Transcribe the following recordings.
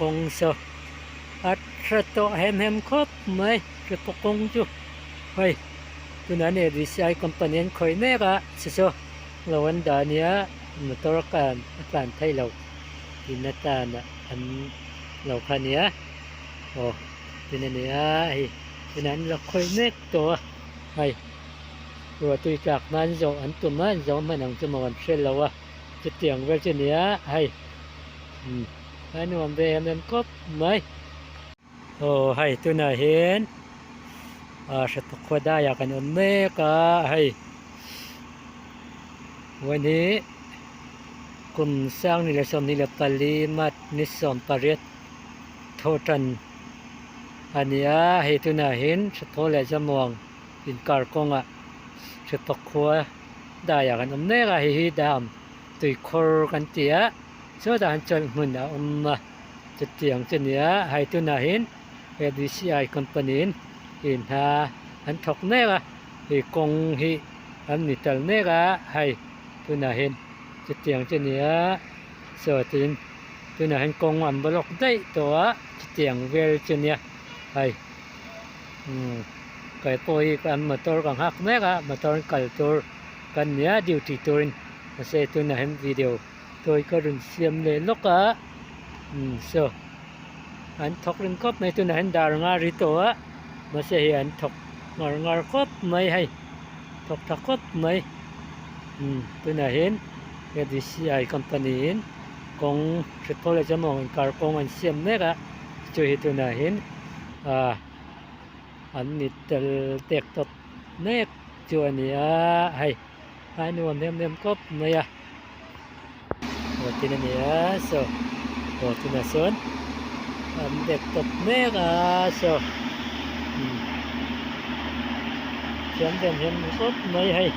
kawng saw a tha tawh hem hem khawp mai hriatpawh kawng chu hei tunah hian ADCI company an khawih mek a che saw lo an dah a nia motor khan a tlan theih loh tihna tan ah an lo kha a nia aw tin a ni a hei tunah an la khawih mek tawh a hei ruah tui tlak hma an zawh an tum a an zawh hman ang chu maw an hre lo a chutiang vel chu a ni a hei umm a nuam ve em em khawp mai aw hei tunah hian ah hriatpawh khua daiah kan awm mek a hei huan hi kum sang ni leh 24 mat ni 18 thawh tan a ni a hei tunah hian hriatpawh leh zamuang inkar kawngah hriatpawh khua daiah kan awm mek a hei hi dam tuikhawr kan ti a chutah hian chawlh hmun a awm a chutiang chu a ni a hei tunah hian A_B_C_I company in in hna an thawk mek a hei kawng hi an ni tel mek a hei tunah hian chutiang chu a ni a saw tin tunah hian kawng an block daih tawh a chutiang vel chu a nia hei umm kei pawh hi an motor ka nghak mek a motor an kal tur kan nia duty turin mahse tunah hian video tawi ka rawn siam leh lawk a umm saw an thawk reng khawp mai tunah hian dar nga ri tawh a mahse hei an thawk ngar ngar khawp mai hei thawk tha khawp mai umm tunah hian A_D_C_I company in kawng hriatpawh leh chuan maw inkar kawng an siam mek a chu hi tunah hian ah an ni tel tek tawp mek chu a ni a hei a nuam em em khawp mai a aw tin a ni a saw aw tunah sawn an dek tawp mek a saw umm thiam ve hmel khawp mai hei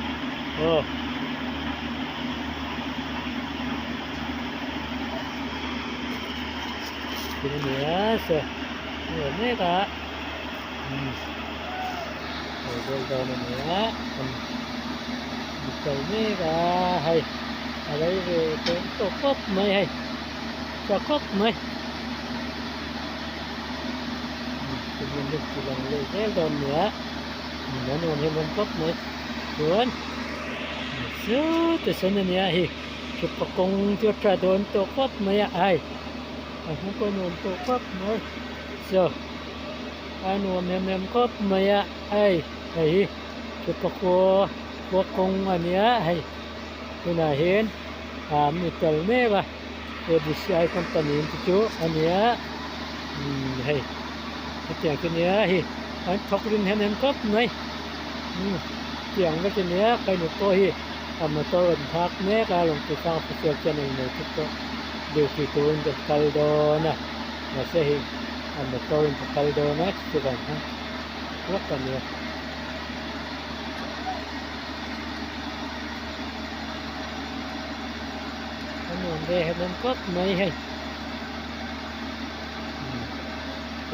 aw. Tin a ni a saw aw mek a umm aw vel dawn a ni a umm mi kal mek a hei a rei ve tawh tawh khawp mai hei tha khawp mai umm tihian hei ti lang leh zel dawn a ni a umm a nuam em em khawp mai chuan sawtah sawn a nia hei hripa kawng chu a tha dawn tawh khawp mai a hei a hnung pawh a nuam tawh khawp mai chaw a nuam em em khawp mai a hei hei hi hripa khua khua kawng a nia hei tunah hian ah mi tel mek a A_B_C_I company te chu a nia umm hei hetiang chu nia hei an thawk rim hem hem khawp mai umm tiang vek a nia kainu pawh hi a motor an phak mek a lawng tih sang official channel nei te pawh duty turin ka kal dawn a mahse hei a motor in ka kal dawn a chuvang khan lawk a nia. A nuam ve hem em khawp mai hei umm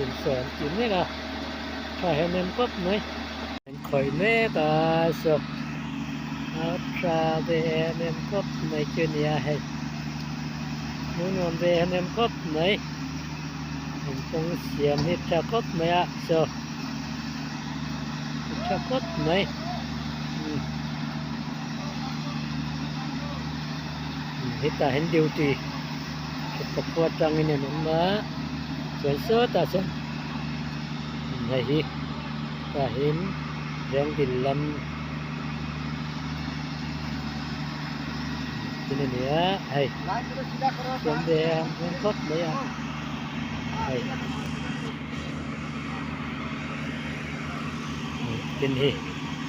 insawn an ti mek a tha hem em khawp mai an khawih mek a saw a tha ve em em khawp mai chu nia hei hmuh nuam ve em em khawp mai an kawng siam hi tha khawp mai a saw. Tha khawp mai umm hetah hian duty pakhua atangin an awm a chuan sawtah sawn hei hi tah hian rengdil lam tin a ni a hei chuan ve a hmel khawp mai a hei. Tin hi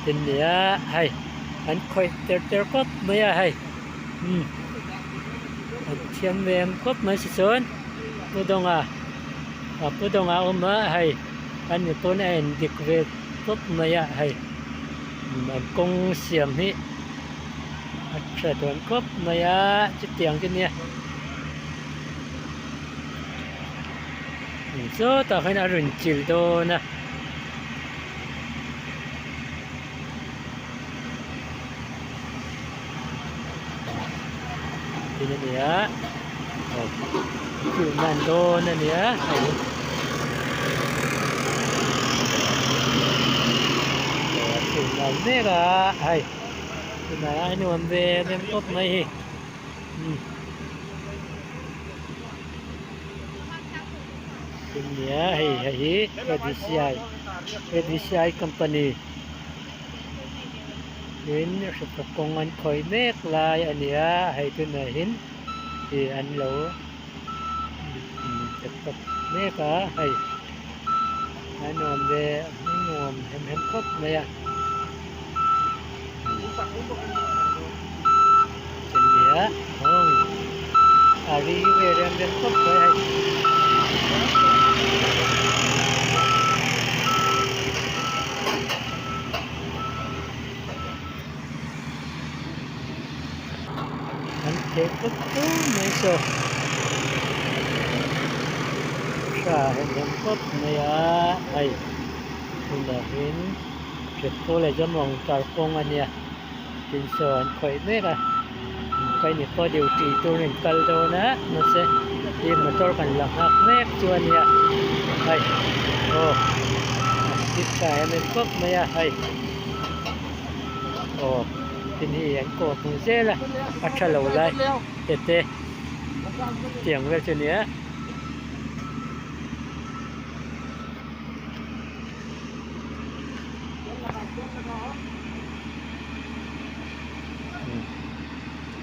tin nia hei an khawih ter ter khawp mai a hei umm an thiam ve em khawp mai si chuan pu dawnga a pu dawnga a awm a hei an ni pawn a en dik ve khawp mai a hei an kawng siam hi a tha dawn khawp mai a chutiang chu nia. Sawtah khan a rawn chilh dawn a. Tin a ni a aw Fill nan dawn a nia hei aw fill nan mek a hei tunah a nuam ve em em khawp mai hi umm tin nia hei hei hi A D C I A D C I company tin hriatna kawng an khawih mek lai a nia hei tunah hian. Ih an lo tawp mek a hei a nuam ve a nuam hem hem khawp mai a nia aw a ri ve rem rem khawp mai hei. An theh pawp fo mai saw tha hem hem khawp mai a hei tunah hian hrephaw leh zawmawng kalkawng a nia tin saw an khawih mek a keini pawh duty tur in kal dawn a mahse ih motor kan la nghak mek chu a nia hei aw a tha em em khawp mai a hei. Aw tin hi an kawm hmu zel a a tha lo lai te te tiang vel chu a nia.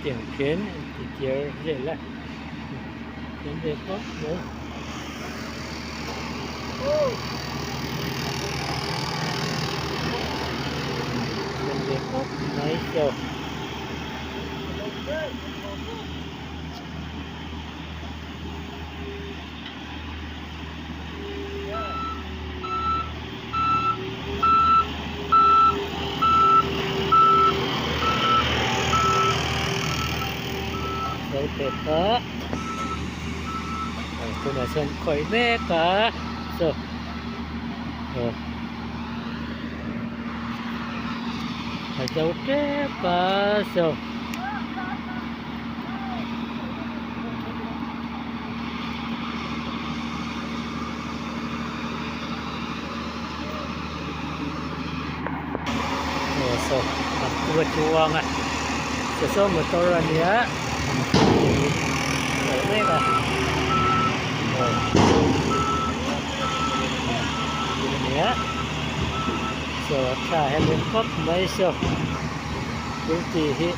Tiang khian an ti tir vel a thiam ve khawp mai. Thiam ve khawp mai chaw. Tunah chuan khawih mek a chaw aw a zo tep a chaw. Aw saw an pu a chuang a saw saw motor a nia kal mek a aw a nia saw a tha hem em khawp mai saw thil tih hi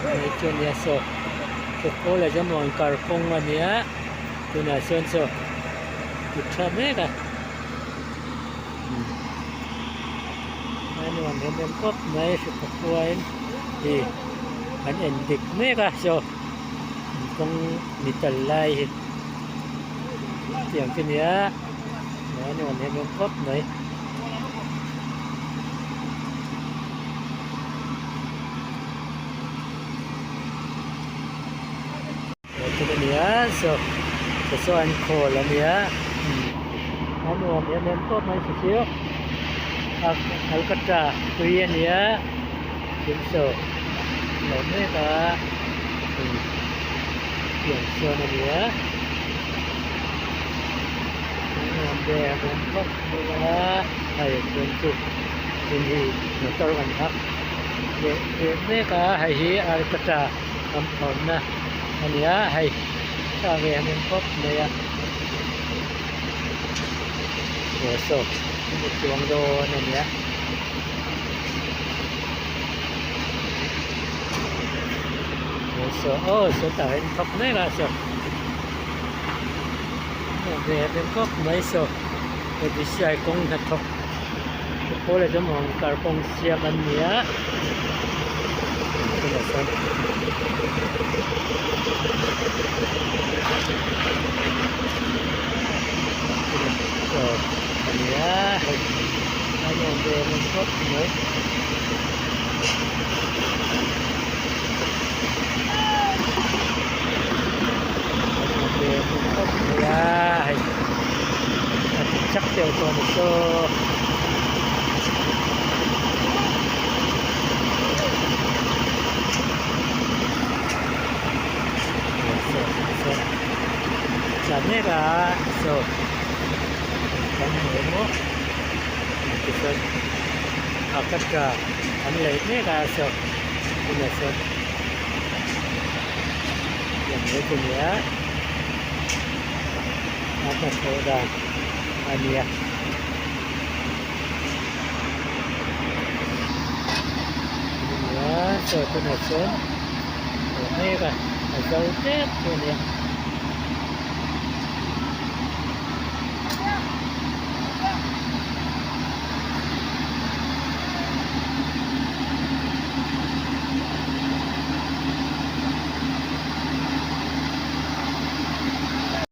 mai chu a nia saw kawt leh zawng rawn kalkawng a nia tunah chuan saw kut tha mek a a nuam em em khawp mai hri khuain ih an en dik mek a saw kawng ni tal lai hi tiang chu nia a nuam em em khawp mai. Thil a nia saw saw an khawl a nia a nuam em em khawp mai chu chu a alkatra tui a nia thil saw lo mek a tiang sawn a nia a nuam ve em khawp mai a hei chuan chu tin hi motor kan hak leh leh mek a hei hi alkatra. An phawrhna a ni a hei tha ve em em khawp mai a aw saw a chuang dawn a ni a aw saw aw sawtah hian thawk mek a saw tha ve em em khawp mai saw A B C I kawng hnathawk pawl leh zawng ang kalkawng siam an ni a. Ania hei a nuam ve em khawp mai. A nuam ve em khawp mai a hei a ti chak deuh tawh a ni saw. tlan mek a saw kan hmu emaw tichuan alkatra an lei mek a saw tunah sawn tiang mai chu a ni a a hnathawh dan a nia. Saw tunah chuan a mek a a zo tep chu a nia.